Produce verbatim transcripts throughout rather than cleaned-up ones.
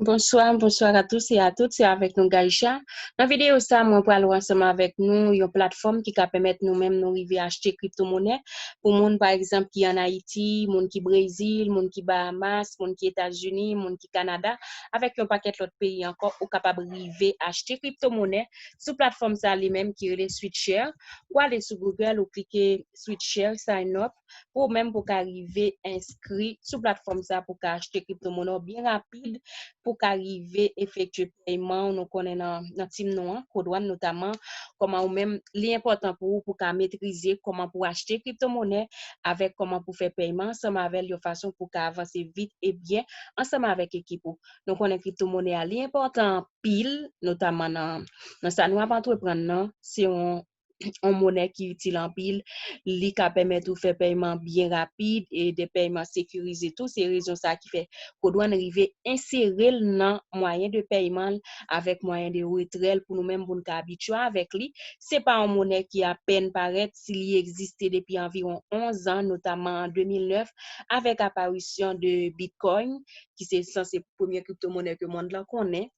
Bonsoir, bonsoir à tous et à toutes, c'est avec nous Gaïcha. Nan videyo sa, mwen pral wè ansanm avèk nou yon platfòm ki ka pèmèt nou menm nou rive achte kriptomonè pou moun, pa egzanp, ki ann Ayiti, moun ki Brezil, moun ki Bahamas, moun ki Etazini, moun ki Kanada, avèk yon pakèt lòt peyi ankò, ou kapab rive achte kriptomonè sou platfòm sa li menm ki rele Sweetshare. Ou ale sou Google, ou klike Sweetshare, sign up, pou ou menm pou ka rive enskri sou platfòm sa pou ka achte kriptomonè byen rapid, pou ka rive efektye pèyman ou. Nou konnen nan, nan tim nou an, Kodwan notaman, kòman ou menm, li enpòtan pou ou pou ka metrize kòman pou achte kriptomonè avèk kòman pou fè pèyman ansanm avè l yon fason pou ka avanse vit e byen ansanm avèk ekip ou. Nou konnen kriptomonè a, li enpòtan anpil, notaman nan, nan sa nou ap antreprann nan. Se yon yon monè ki itil anpil, li ka pèmèt ou fè pèyman byen rapid e de pèyman sekirize tou. Se rezon sa ki fè Kodwan rive ensere l nan mwayen de pèyman l avèk mwayen de retrè l pou nou menm pou n ka abitye avèk li. Se pa yon monè ki apèn parèt, si li egziste depi anviwon onz an, notaman an de mil nèf, avèk aparisyon de Bitcoin, ki se sanse premye kriptomonè ke mond lan konnen.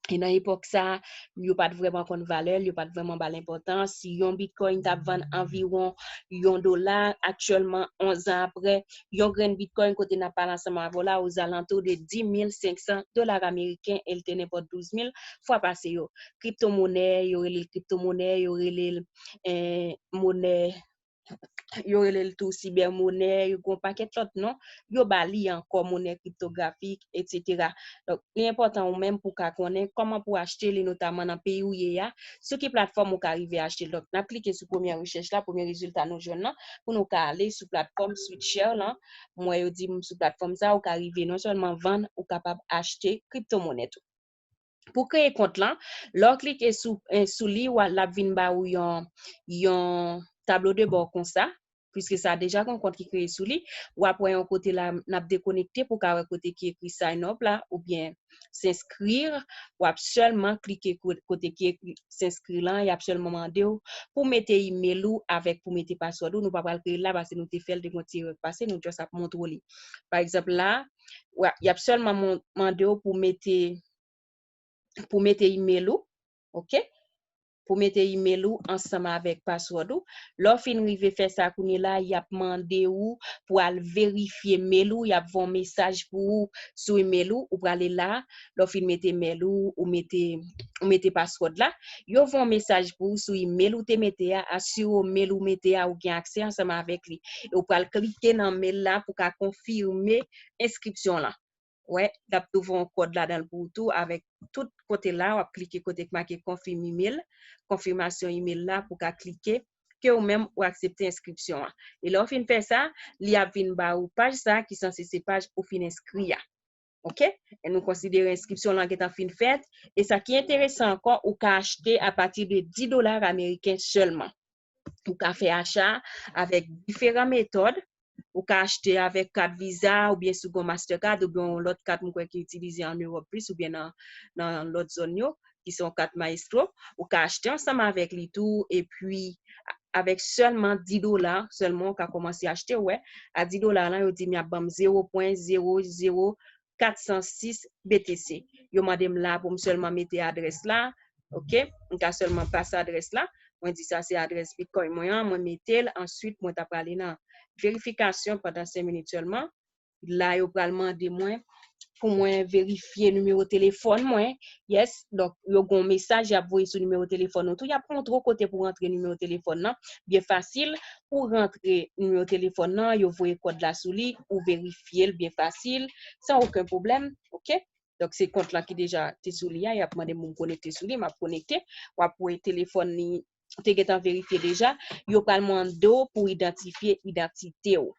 E nan epòk sa, yo pa t vrèman konn valè l, yo pa t vrèman ba l enpòtans. Yon bitcoin t ap vann anviwon yon dola. Aktyèlman, onz an apre, yon grenn bitcoin, kote n ap pale ansanm avè w la, ozalantou de dis mil senk san dola ameriken, e l te nenpòt douz mil fwa pase yo. Kriptomonè, yo rele l kriptomonè, yo rele l, eh, monè yo rele l tou sibèmonè, yo gen yon pakèt lòt non, yo ba li ankò, monè kriptografik, etsetera. Donk, li enpòtan ou menm pou w ka konnen kòman pou w achte li, notaman nan peyi ou ye a, sou ki platfòm ou ka rive achte l. Donk, n ap klike sou premyè rechèch la, premye rezilta nou jwenn nan, pou nou ka ale sou platfòm Sweetshare lan. M wè yo di m sou platfòm sa, ou ka rive non sèlman vann, ou kapab achte kriptomonè tou. Pou kreye kont lan, lè w klike sou, eh, sou li, w a, l ap vin ba ou yon, yon tablo de bò konsa, piske sa deja gen yon kont ki kreye sou li. W ap wè yon kote la, n ap dekonekte pou w ka wè kote ki ekri sign up la, oubyen s'inscrire. W ap sèlman klike ko-, kote ki ekri s'inscrire lan, y ap sèlman mande w pou mete email ou avèk pou mete password ou. Nou pa pral kreye l la, paske nou te fè l, te gen yon ti erè k pase, nou just ap montre w li. Pa egzanp la, w a, y ap sèlman mon-, mande w pou mete pou mete email ou, oke? Pou mete email ou ansanm avèk password ou. Lè w fin rive fè sa kounye la, y ap mande ou pou al verifye mail ou, y ap voye yon mesaj pou ou sou email ou, ou prale la, lè w fin mete mail ou, ou mete, ou mete password la, yo voye yon mesaj pou ou sou email ou te mete a, asire w mail ou mete a, ou gen aksè ansanm avèk li. E ou pral klike nan mail la pou ka konfime enskripsyon lan. Wè, l ap tou voye yon kòd ladan l pou ou tou, avèk tout kote la, w ap klike kote k make confirm email, konfimasyon email la pou w ka klike ke ou menm ou aksepte enskripsyon an. E lè w fin fè sa, li ap vin ba ou paj sa ki sanse se paj ou fin enskri a. Oke? E nou konsidere enskripsyon lan gentan fin fèt. E sa ki enteresan ankò, ou ka achte apati de dis dola ameriken sèlman. Ou ka fè acha avèk diferan metòd. Ou ka achte avèk kat Visa oubyen si w gen yon Mastercard oubyen yon lòt kat, m kwè ki itilize ann Ewòp plis oubyen nan, nan lòt zòn yo, ki se yon kat Maestro. Ou ka achte ansanm avèk li tou, epi avèk sèlman dis dola sèlman, ou ka kòmanse achte, ou wè. A dis dola lan, yo di m y ap ban m zewo pwen zewo zewo kat san sis B T C. Yo mande m la pou m sèlman mete adrès la, oke? M ka sèlman pase adrès la. Mwen di sa se adrès Bitcoin mwen an, mwen mete l, answit mwen ta prale nan verifikasyon pandan senk minit sèlman. La, yo pral mande mwen pou mwen verifye nimewo telefòn mwen. Yes, donk, yo gen yon mesaj y ap voye sou nimewo telefòn ou tou. Y ap montre w kote pou rantre nimewo telefòn nan. Byen fasil, ou rantre nimewo telefòn nan, yo voye kòd la sou li, ou verifye l byen fasil, san okenn pwoblèm, oke? Donk, se kont lan ki deja te sou li a, y ap mande m pou m konekte sou li, m ap konekte. W ap wè telefòn li te gentan verifye deja. Yo pral mande w pou idantifye idantite w.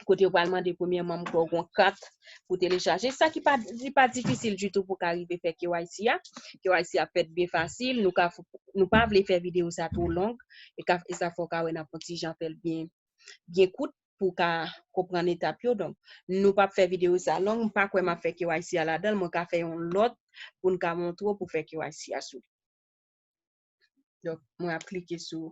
Kote yo pral mande premyèman, m kwè w gen yon kat pou telechaje. Sa ki pa, li pa difisil ditou pou ka rive fè K Y C a. K Y C a fèt byen fasil. Nou ka, nou pa vle fè videyo sa twò long. E ka, e sa fè w ka wè n ap fè yon ti jan fè l byen, byen kout pou w ka konprann etap yo. Donk, nou p ap fè videyo sa long. M pa kwè m ap fè K Y C a ladan l. Mwen ka fè yon lòt pou n ka montre w pou fè K Y C a sou li. Donk, mwen ap klike sou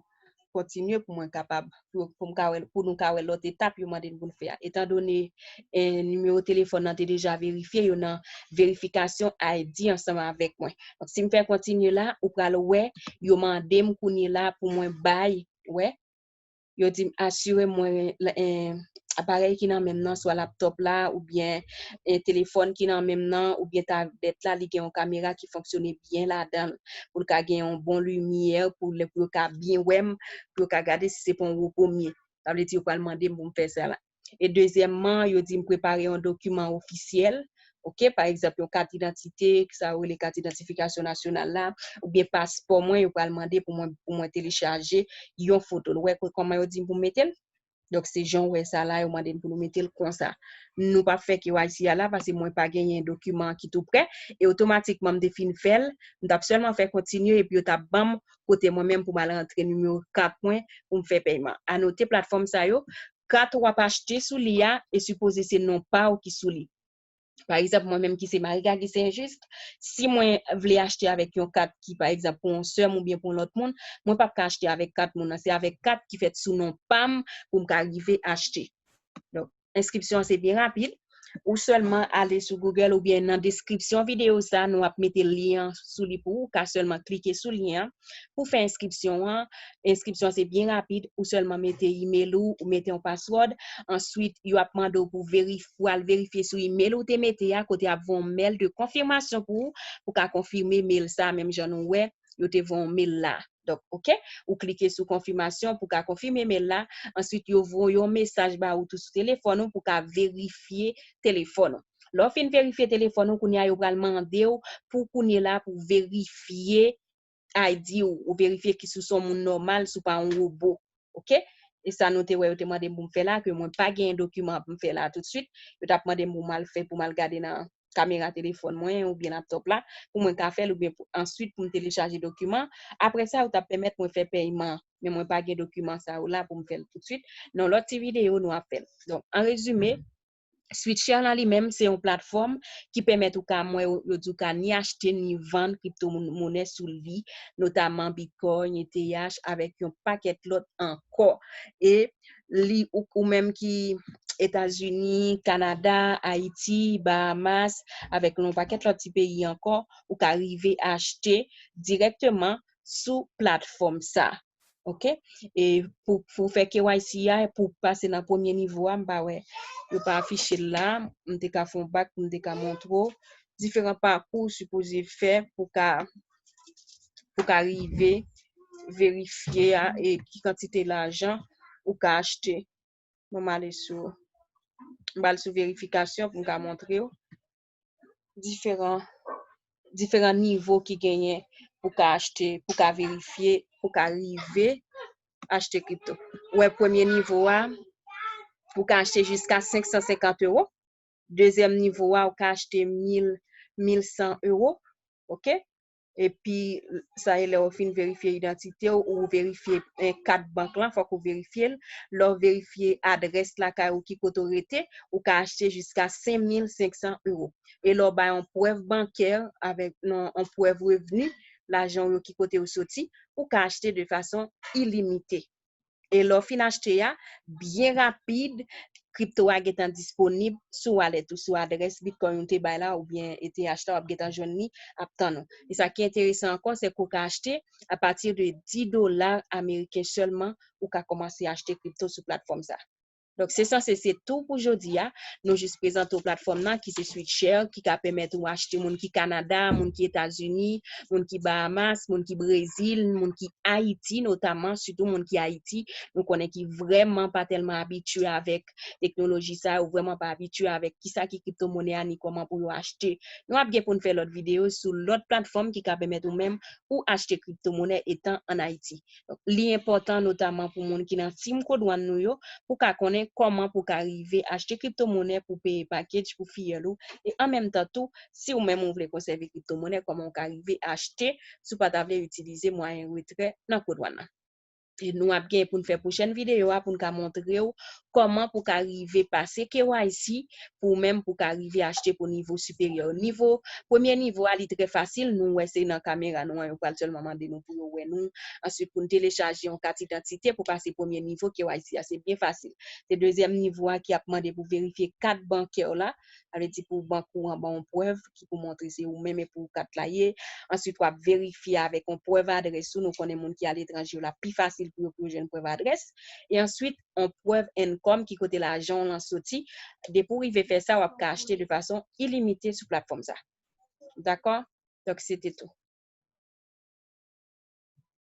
kontinye pou mwen kapab, pou, pou m ka wè, pou nou ka wè lòt etap yo mande n pou n fè a. Etandone, eh, nimewo telefòn nan te deja verifye, yo nan verifikasyon I D ansanm avèk mwen. Donk, si m fè kontinye la, ou pral wè, yo mande m kounye la pou mwen bay, wè, yo di m asire mwen, eh, aparèy ki nan men m nan, swa laptòp la, oubyen, eh, telefòn ki nan men m nan, oubyen tablèt la, li gen yon kamera ki fonksyone byen ladan l, pou l ka gen yon bon limyè, pou lè, pou yo ka byen wè m, pou yo ka gade si se pa yon wopo m ye. Sa vle di yo pral mande m pou m fè sa la. E dezyèmman, yo di m prepare yon dokiman ofisyèl, oke, pa egzanp, yon kat idantite, sa yo rele kat idantifikasyon nasyonal la, oubyen paspò mwen, yo pral mande pou mwen, pou mwen telechaje yon foto l. Ou wè kò-, kòman yo di m pou m mete l? Donk, se jan w wè sa la, yo mande n pou nou mete l konsa. Nou p ap fè K Y C a la, paske mwen pa genyen dokiman ki tou prè, e otomatikman m te fin fè l, m t ap sèlman fè kontinye, epi yo t ap ban m kote mwen menm pou m al rantre nimewo kat mwen pou m fè pèyman. A note, platfòm sa yo, kat w ap achte sou li a, e sipoze se non pa w ki sou li. Pa egzanp, mwen menm ki se Marie Gagy Saint Juste, si mwen vle achte avèk yon kat ki, pa egzanp, pou yon sè m oubyen pou yon lòt moun, mwen p ap ka achte avèk kat moun nan. Se avèk kat ki fèt sou non pa m pou m ka rive achte. Donk, enskripsyon an se byen rapid. Ou sèlman ale sou Google oubyen nan deskripsyon videyo sa, nou ap mete lyen an sou li pou ou. Ou ka sèlman klike sou lyen an pou fè enskripsyon an. Enskripsyon se byen rapid. Ou sèlman mete imel ou, ou mete yon password. Answit, yo ap mande w pou verif-, pou al verifye sou imel ou te mete a, kote y ap voye yon mail de confirmation pou ou, pou ka konfime mail sa, menm jan nou wè, yo te voye yon mail la. Donk, oke, ou klike sou konfimasyon pou ka konfime mail la. Answit, yo voye yon mesaj ba ou tou sou telefòn ou pou ka verifye telefòn ou. Lè w fin verifye telefòn ou, kounye a yo pral mande w pou kounye la pou verifye I D ou, ou verifye ki si w se yon moun nòmal, si w pa yon wobo. Oke? E sa nou te wè yo te mande m pou m fè la, ke mwen pa genyen dokiman pou m fè la toutswit. Yo t ap mande m pou m al fè, pou m al gade nan kamera telefòn mwen oubyen laptòp la, pou mwen ka fè l oubyen pou, answit pou m telechaje dokiman. Apre sa, yo t ap pèmèt mwen fè pèyman, men mwen pa gen dokiman sa yo la pou m fè l toutswit. Nan lòt ti videyo, nou ap fè l. Donk, an rezime, Sweetshare lan li menm, se yon platfòm ki pèmèt ou ka, mwen, yo di w ka ni achte ni vann kripto moun-, monè sou li, notaman Bitcoin, E T H, avèk yon pakèt lòt ankò. E li, ou, ou menm ki Etazini, Kanada, Ayiti, Bahamas, avèk yon pakèt lòt ti peyi ankò, ou ka rive achte dirèkteman sou platfòm sa. Oke? E pou, pou fè K Y C a, pou pase nan premye nivo a, m pa wè, yo pa afiche l la, m te ka fè yon bak pou m te ka montre w diferan pakou w sipoze fè pou ka, pou ka rive verifye a, e ki kantite lajan ou ka achte. Bon, m ale sou, m pral sou verifikasyon pou m ka montre w diferan, diferan nivo ki genyen pou ka achte, pou ka verifye, pou ka rive achte kripto. Ou wè premye nivo a, ou ka achte jiska senk san senkant ewo. Dezyèm nivo a, ou ka achte mil, mil san ewo. Oke? Epi, sa e lè w fin verifye idantite w, ou verifye, eh, kat bank lan, fòk ou verifye l. Lè w verifye adrès lakay ou, ki kote w rete, ou ka achte jiska senk mil senk san ewo. E lè w bay yon prèv bankè avèk, non, yon prèv revni, lajan w yo, ki kote yo soti, ou ka achte de fason ilimite. E lè w fin achte a, byen rapid, kripto a gentan disponib sou wallet ou, sou adrès Bitcoin ou te bay la, oubyen E T H la, w ap gentan jwenn li, ap tann ou. E sa ki enteresan ankò, se ke w ka achte apati de dis dola ameriken sèlman, ou ka kòmanse achte kripto sou platfòm sa. Donk, se sanse se tou pou jodi a. Nou jis prezante w platfòm nan ki se Sweetshare, ki ka pèmèt ou achte, moun ki Kanada, moun ki Etazini, moun ki Bahamas, moun ki Brezil, moun ki Ayiti notaman, sitou moun ki Ayiti, nou konnen ki vrèman pa tèlman abitye avèk teknoloji sa yo, vrèman pa abitye avèk kisa ki kriptomonè a ni kòman pou yo achte. Nou ap gen pou n fè lòt videyo sou lòt platfòm ki ka pèmèt ou menm ou achte kriptomonè etan ann Ayiti. Donk, li enpòtan notaman pou moun ki nan team Code One nou yo, pou ka konnen kòman pou ka rive achte kriptomonè pou peye package pou fiyèl ou. E an menm tan tou, si ou menm ou vle konsève kriptomonè, kòman ou ka rive achte si w pa ta vle itilize mwayen retrè nan Code One nan. E nou ap gen pou n fè pwochèn videyo a pou n ka montre w kòman pou ka rive pase K Y C pou w menm pou ka rive achte pou nivo siperyè. Nivo, premye nivo a, li trè fasil, nou wè se nan kamera nou an, yo pral sèlman mande nou pou yo wè nou. Answit, pou n telechaje yon kat idantite pou pase premye nivo K Y C a, se byen fasil. Se dezyèm nivo a ki ap mande pou verifye kat bankè w la, sa vle di pou bank ou an ba w yon prèv ki pou montre se ou menm e pou ou kat la ye. Answit, w ap verifye avèk yon prèv adrès ou. Nou konnen moun ki aletranje yo la pi fasil pou yo, pou yo jwenn prèv adrès. E answit, yon prèv income ki kote lajan w lan soti. Depi w rive fè sa, w ap ka achte de fason ilimite sou platfòm sa. Dakò? Donk, se te tou.